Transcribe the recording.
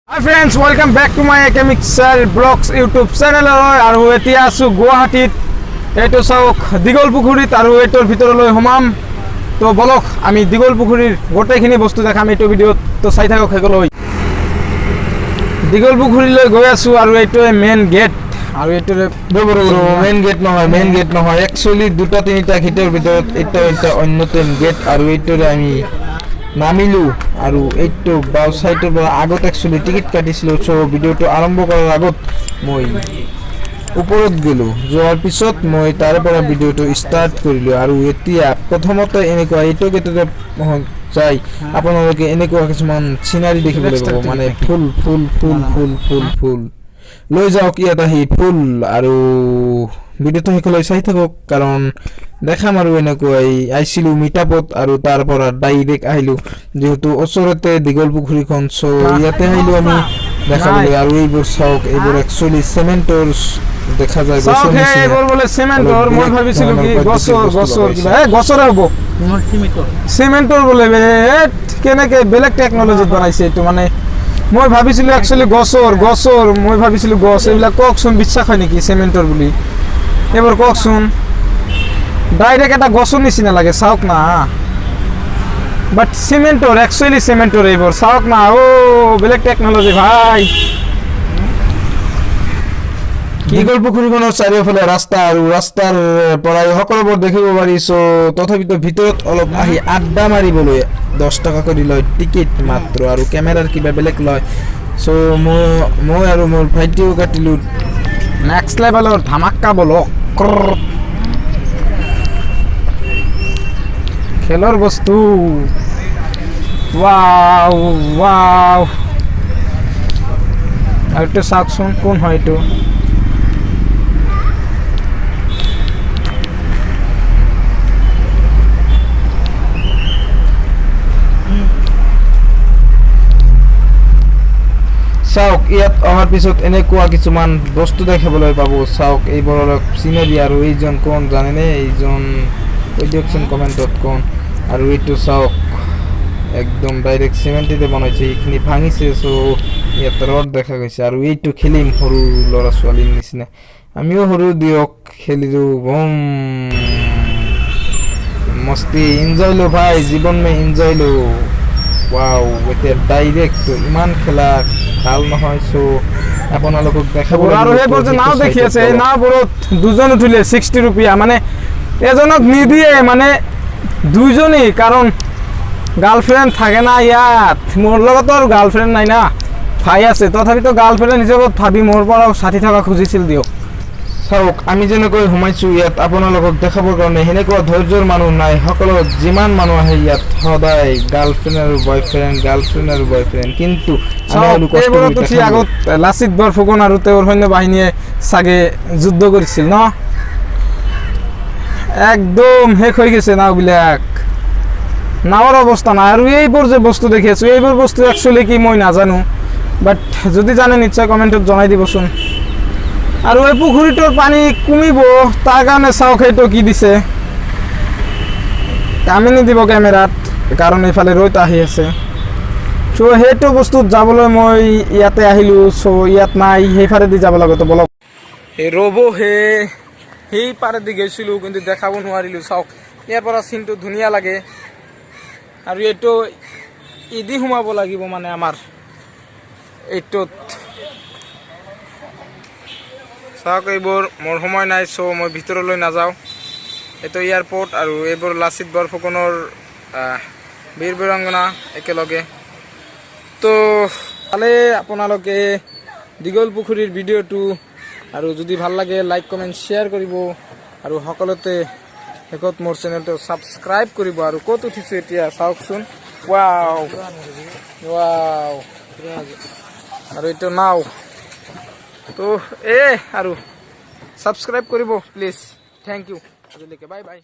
Hi friends, welcome back to my Academic Sir Blogs YouTube channel. আৰু এতিয়া আছোঁ গুৱাহাটীত। এইটো চাওক দীঘল পুখুৰীত আৰু এইটোৰ ভিতৰলৈ সোমাম। তো বলক, আমি দীঘল পুখুৰীৰ গোটেইখিনি বস্তু দেখাম এইটো ভিডিঅ'ত, তো চাই থাকক শেষলৈ। দীঘল পুখুৰীলৈ গৈ আছোঁ আৰু এইটোৱে মেইন গেট আৰু এইটোৰে মেইন গেট নহয়, মেইন গেট নহয়, একচুৱেলি দুটা তিনিটা গেটৰ ভিতৰত এইটো এটা অন্যতম গেট আৰু এইটোৰে আমি নামিলোঁ। আৰু এইটো বাওঁ চাইডৰ পৰা আগত একচুৱেলি টিকেট কাটিছিলোঁ। চ' ভিডিঅ'টো আৰম্ভ কৰাৰ আগত মই ওপৰত গ'লোঁ, যোৱাৰ পিছত মই তাৰে পৰা ভিডিঅ'টো ষ্টাৰ্ট কৰিলোঁ। আৰু এতিয়া প্ৰথমতে এনেকুৱা এইটো গেটতে যাই আপোনালোকে এনেকুৱা কিছুমান চিনাৰী দেখিবলৈ পাব, মানে ফুল ফুল ফুল ফুল ফুল ফুল লৈ যাওক ইয়াত আহি ফুল। আৰু ভিডিঅ'টো শেষলৈ চাই থাকক, কাৰণ দেখাম। আৰু এনেকুৱাই আহিছিলোঁ মিটাপত আৰু তাৰ পৰা ডাইৰেক্ট আহিলোঁ, যিহেতু ওচৰতে দীঘল পুখুৰীখন, চ' ইয়াতে আহিলোঁ আমি দেখাবলৈ। আৰু এইবোৰ চাওক, এইবোৰ একচুৱেলি চিমেণ্টৰ দেখা যায়, গছৰ নিচিনা। এইবোৰ বোলে চিমেণ্টৰ, মই ভাবিছিলোঁ কি গছৰ, গছৰ কিবা, এই গছৰে হ'ব, চিমেণ্টৰ বোলে। কেনেকে বেলেগ টেকন'লজিত বনাইছে এইটো, মানে মই ভাবিছিলোঁ একচুৱেলি গছৰ, গছৰ মই ভাবিছিলোঁ গছ। এইবিলাক কওকচোন, বিশ্বাস হয় নেকি চিমেণ্টৰ বুলি? এইবোৰ কওকচোন, ডাইৰেক্ট এটা গছৰ নিচিনা লাগে, চাওক না। বাট চিমেণ্টৰ, একচুৱেলি চিমেণ্টৰ এইবোৰ, চাওক না। অ' বেলেগ টেকন'লজি ভাই। দীঘল পুখুৰীখনৰ চাৰিওফালে ৰাস্তা আৰু ৰাস্তাৰ পৰাই সকলোবোৰ দেখিব পাৰি। চ' তথাপিতো ভিতৰত অলপ আহি আড্ডা মাৰিবলৈ 10 টকা কৰি লয় টিকেট মাত্ৰ, আৰু কেমেৰাৰ কিবা বেলেগ লয়। চ' মই আৰু মোৰ ভাইটিও কাটিলোঁ। নেক্সট লেভেলৰ ধামাক্কা বলক, খেলৰ বস্তু। ৱাও ৱাও, আৰু এইটো চাওকচোন, কোন হয় এইটো? চাওক, ইয়াত অহাৰ পিছত এনেকুৱা কিছুমান বস্তু দেখিবলৈ পাব। চাওক এইবোৰ অলপ চিনাৰী। আৰু এইজন কোন জানেনে? এইজন কৈ দিয়কচোন কমেণ্টত কোন। আৰু এইটো চাওক, একদম ডাইৰেক্ট চিমেণ্টেৰে বনাইছে, এইখিনি ভাঙিছে, চ' ইয়াত ৰড দেখা গৈছে। আৰু এইটো খেলিম সৰু ল'ৰা ছোৱালীৰ নিচিনা, আমিও সৰু দিয়ক, খেলিলোঁ বম মস্তি, এনজয় লো ভাই, জীৱন মে এনজয় লো। ৱাও, এতিয়া ডাইৰেক্ট ইমান খেলা ভাল নহয়, চ' আপোনালোকক দেখাব। আৰু সেইবোৰ যে নাও দেখি আছে, এই নাওবোৰত দুজন উঠিলে 60 ৰুপিয়া, মানে এজনক নিদিয়ে, মানে দুইজনেই, কাৰণ গাৰ্লফ্ৰেণ্ড থাকে না ইয়াত। মোৰ লগতো আৰু গাৰ্লফ্ৰেণ্ড নাই না, ভাই আছে, তথাপিতো গাৰ্লফ্ৰেণ্ড হিচাপত ভাবি মোৰ পৰাও 60 টকা খুজিছিল দিয়ক। চাওক, আমি যেনেকৈ সোমাইছোঁ ইয়াত আপোনালোকক দেখাবৰ কাৰণে, সেনেকুৱা ধৈৰ্যৰ মানুহ নাই। সকলো যিমান মানুহ আহে ইয়াত সদায় গাৰ্লফ্ৰেণ্ড আৰু বয়ফ্ৰেণ্ড, গাৰ্লফ্ৰেণ্ড আৰু বয়ফ্ৰেণ্ড। কিন্তু এইবোৰত উঠি আগত লাচিত বৰফুকন আৰু তেওঁৰ সৈন্য বাহিনীয়ে চাগে যুদ্ধ কৰিছিল ন? একদম শেষ হৈ গৈছে নাওবিলাক, নাৱৰ অৱস্থা নাই। আৰু এইবোৰ যে বস্তু দেখি আছোঁ, এইবোৰ বস্তু একচুৱেলি কি মই নাজানো, বাট যদি জানে নিশ্চয় কমেণ্টত জনাই দিবচোন। আৰু এই পুখুৰীটোৰ পানী কমিব, তাৰ কাৰণে চাওক সেইটো কি দিছে, কামি নিদিব কেমেৰাত, কাৰণ এইফালে ৰ'দ আহি আছে। চ' সেইটো বস্তুত যাবলৈ মই ইয়াতে আহিলোঁ, চ' ইয়াত নাই, সেইফালেদি যাব লাগে। তো বলক, এই ৰ'ব, সেই পাৰেদি গৈছিলোঁ কিন্তু দেখাব নোৱাৰিলোঁ। চাওক ইয়াৰ পৰা চিনটো ধুনীয়া লাগে। আৰু এইটো ইদি সোমাব লাগিব, মানে আমাৰ এইটোত চাওক এইবোৰ। মোৰ সময় নাই, চ' মই ভিতৰলৈ নাযাওঁ। এইটো এয়াৰপৰ্ট আৰু এইবোৰ লাচিত বৰফুকনৰ বীৰ বীৰাংগনা একেলগে। তো পালে আপোনালোকে দীঘল পুখুৰীৰ ভিডিঅ'টো, আৰু যদি ভাল লাগে লাইক কমেণ্ট শ্বেয়াৰ কৰিব, আৰু সকলোতে শেষত মোৰ চেনেলটো ছাবস্ক্ৰাইব কৰিব। আৰু ক'ত উঠিছোঁ এতিয়া চাওকচোন, ৱাও ৱাও, আৰু এইটো নাও। তো আৰু ছাবস্ক্ৰাইব কৰিব প্লিজ। Thank U, আজিলৈকে বাই বাই।